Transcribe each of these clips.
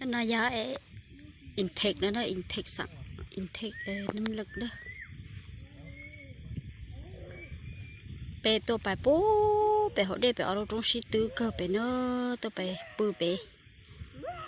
No yog intake no, intake xav, intake nam lwm na. Peb tuaj pais pub pem hauv dej pem ob lub roob sib twb kawg pem na, tuaj pais pw pem.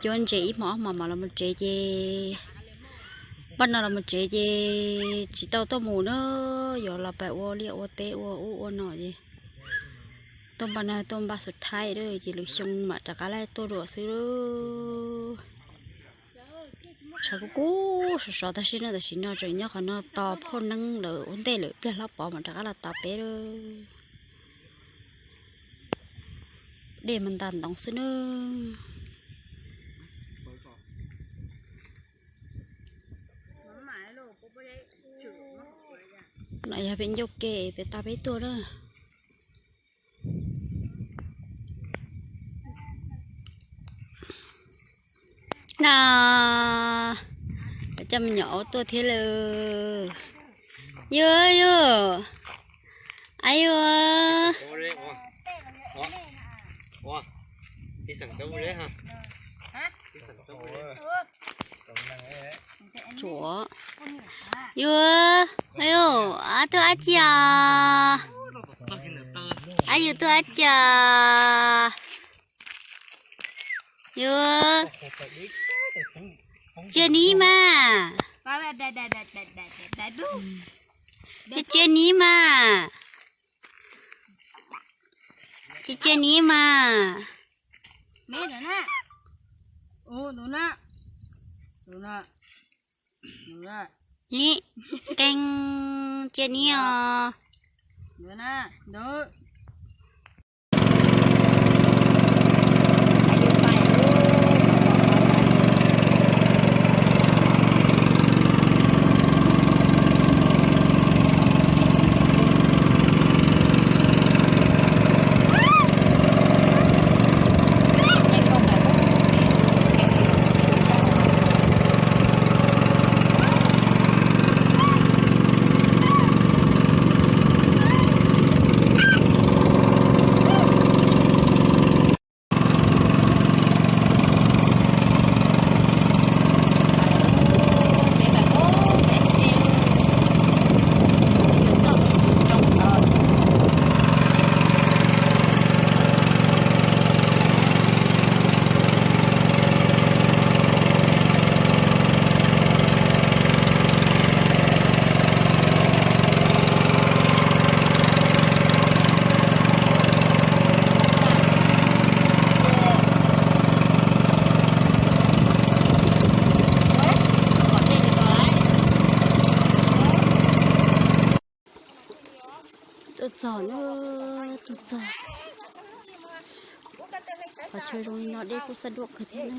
Cuab ntses ib hmos ob hmos mam los mus tsev ces, npaj no los mus tsev ces tsis tau tuaj mus na, yuav los pais ua liaj ua teb ua ub ua no ces tuaj npaj no tuaj npaj xus thaib ces lwm xyoo mam rov qab tuaj dua xwb. Tshav kub kub sov sov tag sib no, tam sim no tseem nyob qhov no tos phauj neeb lawm ua ntej lawm, pliag hlob pov mam rov qab los tos peb lawm. Dej mas ntas ntoos xwb nawb. No yog peb ncauj ke peb tas peb tuaj na. Na, coj me nyuam aub tuaj thiab lawm. Yuav, yuav. Aib yuav. Tsuav. Yuav, aib yuav, ab tuaj ab ci os. Aib yuav tuaj ab ci os. Yuav. Cia ni mas. Cia, cia ni mas. Cia, cia ni mas. Ni, keej cia ni os. Tuaj txog na, tuaj txog. Qhov chaw zoo li no dej kuj xab duaj kawg thiab na.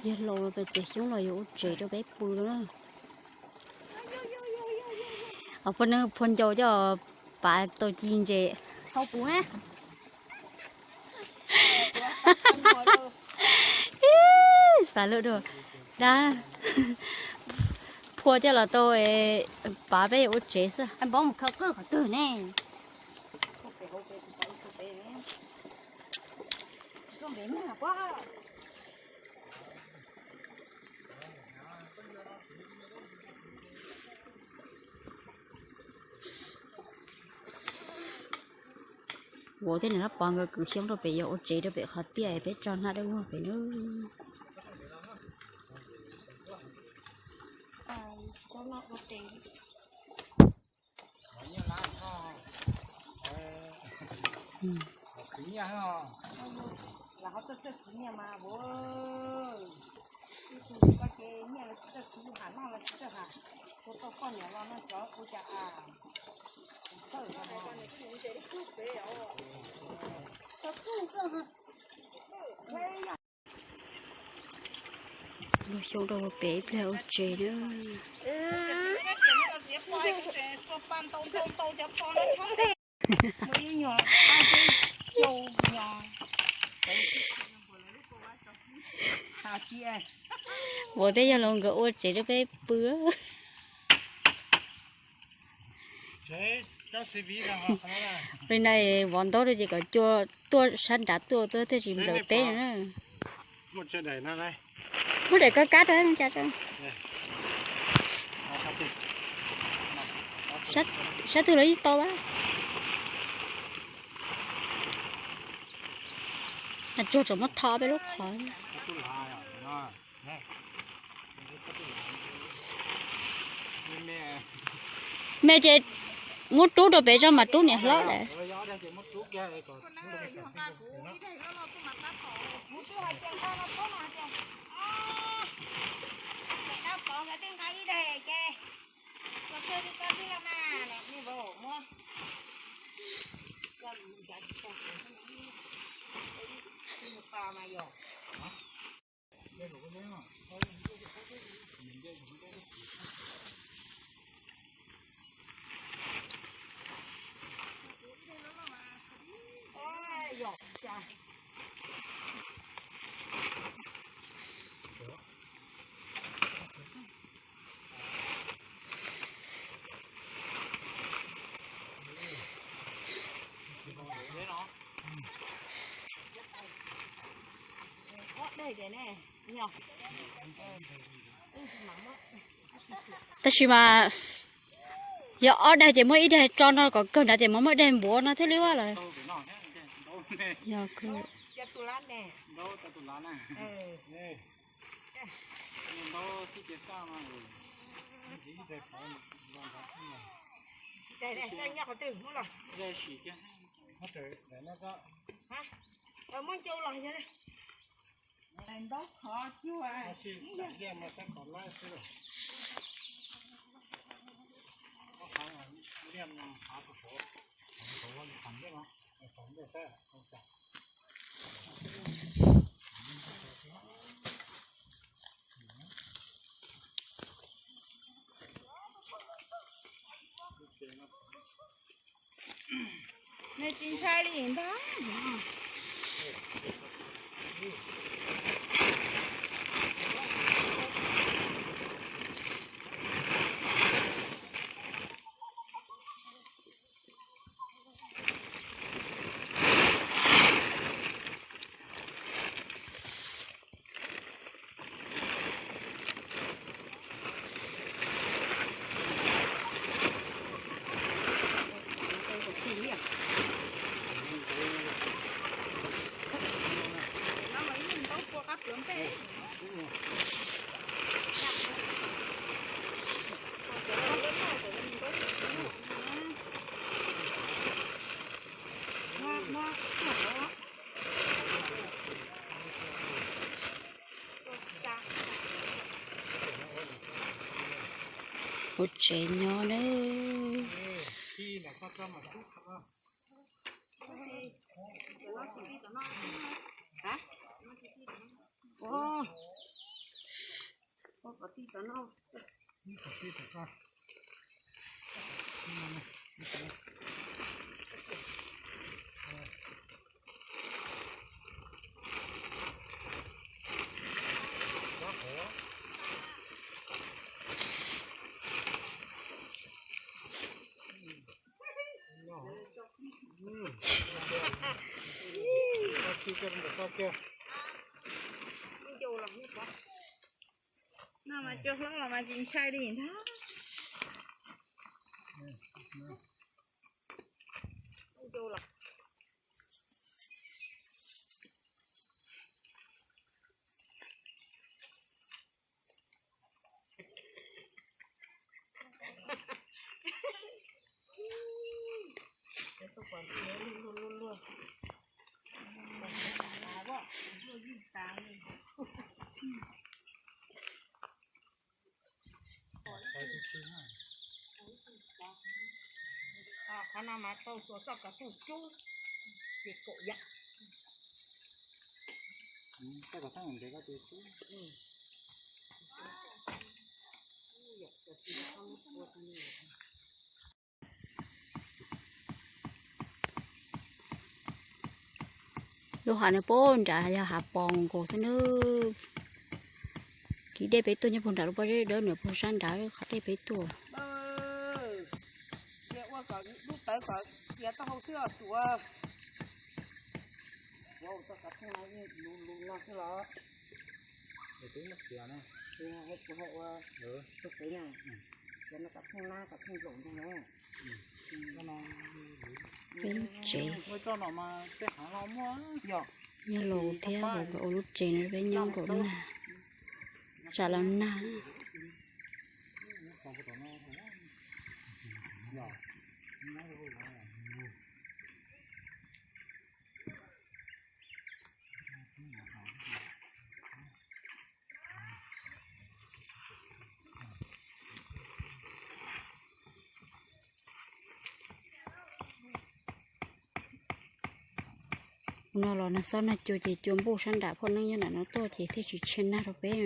Yog laus los pem txiav xyoob los yuav ua tsev rau peb pw na. Phua neeb phua ncau coj pav tau ci ntses. Hau kuv na. Xav lub dua dab phua coj los tau pav peb ua tsev xwb. Npov mus khaws qwj qhov twg ne? Vauv thiab nws lab pov nkawd kwv xyoob rau pem yuav ua tsev rau pem qhov tiaj peb tso hnab dawb vog pem na. Luag xyoob rau pem ib pliag ua tsev na. Vauv thiab yawg laus nkawd ua tsev rau peb pw. Li no vov ntaub rau ces kom cua tuaj sab nrad tuaj tuaj thiaj tsis nplawm peb no na. Muab daim kab kab rau. Sab twg los yeej tau a. Tsuag tseem muab tho peb lub qhov. Me ces muab rub rau pem tso mas rub niam hlob lawm. Tab sis mas yog ob daig ces muab ib daig tso no kom kawg nrad ces mas muab ib daig npuav no thiaj li ua lawm. Yog kawg. Nws tsis ntshai li ntag. Ua tsev nyob nawb. No mas cua hlob los mas tsis ntshai li ntag. Qhov no mas tau txog txoj kov tug cub, ces kaum yam. Lub hav no puag nrad yog hav pos nkaus xwb nawb. Kiv dej peb tuaj nyob puag nrad lub pob zeb dawb nws puag sab nrad qhov dej peb tuaj. Peb lub tsev. Nyob los thiab los ua lub tsev no peb nyob nkaum nag, tsam los nag. No los nag xob nag cua ces cua npuj sab nram, poj neeb nyob nram no tuaj ces thiaj tsis tshiab nag rau peb.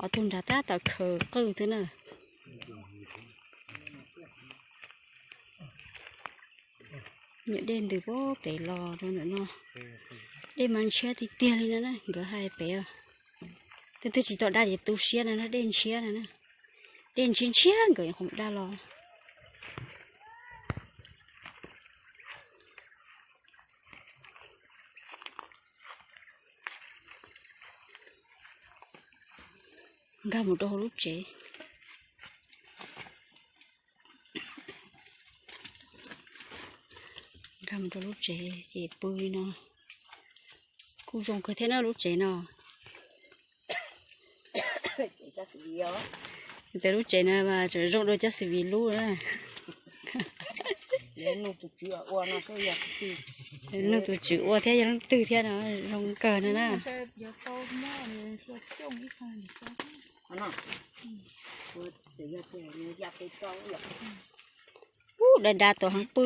Ob tug nrad tab tom khaws qwj xwb na. Nyuam dej ntws puag pem los rau ntawm no. Dej mas ntshiab tiag tiag li no na, nkawd hais pem os. Twb twb tsis tau daj ces tu siab no na, dej ntshiab no na. Dej ntshiab ntshiab nkawd qhov daj los. Nkag mus rau hauv lub tsev. Nkag mus rau lub tsev ces pw li no. Kuj zoo kawg thiab na lub tsev no. Ces lub tsev no mas tseem zoo dua cov xi vis lub na. Nug tus tswv ua thiab yog leej twg thiab no zoo kawg no na. Ub, da da tuam heev pw.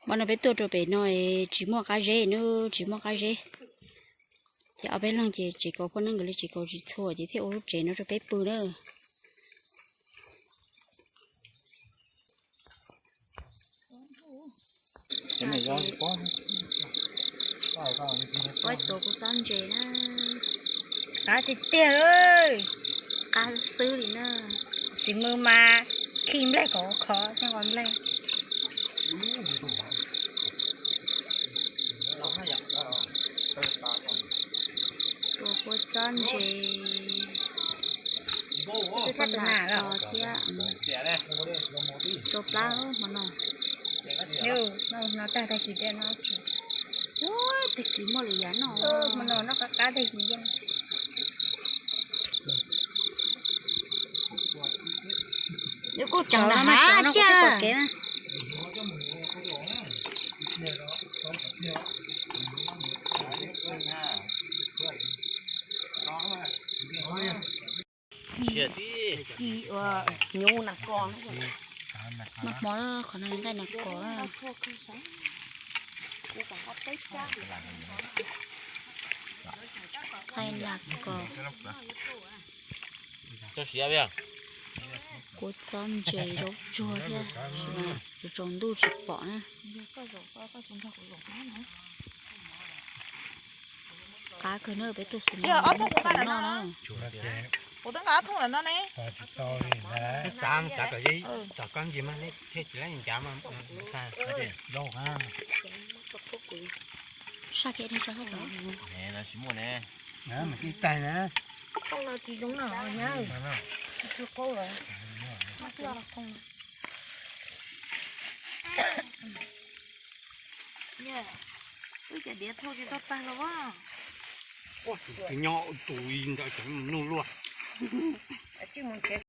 Hmo no peb tuaj rau pem no es tsis muaj qab zeb na, tsis muaj qab zeb. Ces ob peb leeg ces tsev kaus poj neeb nkawd li tsev kaus tsis txhua ces thiaj ua lub tsev no rau peb pw na. Ua tuav kuv txob ntses na. Qab tiag tiag li. Qab xwb li na. Xim mws mas khi nplaig kom khov nyob qhov nplaig. Tuav kuv txob ntses. Peb pab tus nas los thiab. Rau plab hmo no. No tag tag kis dej no. Ua tag kis muaj lwm yam noj. Hmo no noj qab qab tag kis dej. Nws kuj tsaus nram hav tsiaj. Ci ua nyuj nas kos. Noj hmo qhov no nqaij nas kos. Nqaij nas kos. Kuv txob ntses zaub tsuag thiab, tsaus ntuj tsis pom na. Qab kawg na, peb tuaj xwb noj na. Saj thiab, saj thiab. Wb cov diav thauj tsis tau tag los as. Tus nyob tus ntawd tseem nug luaj.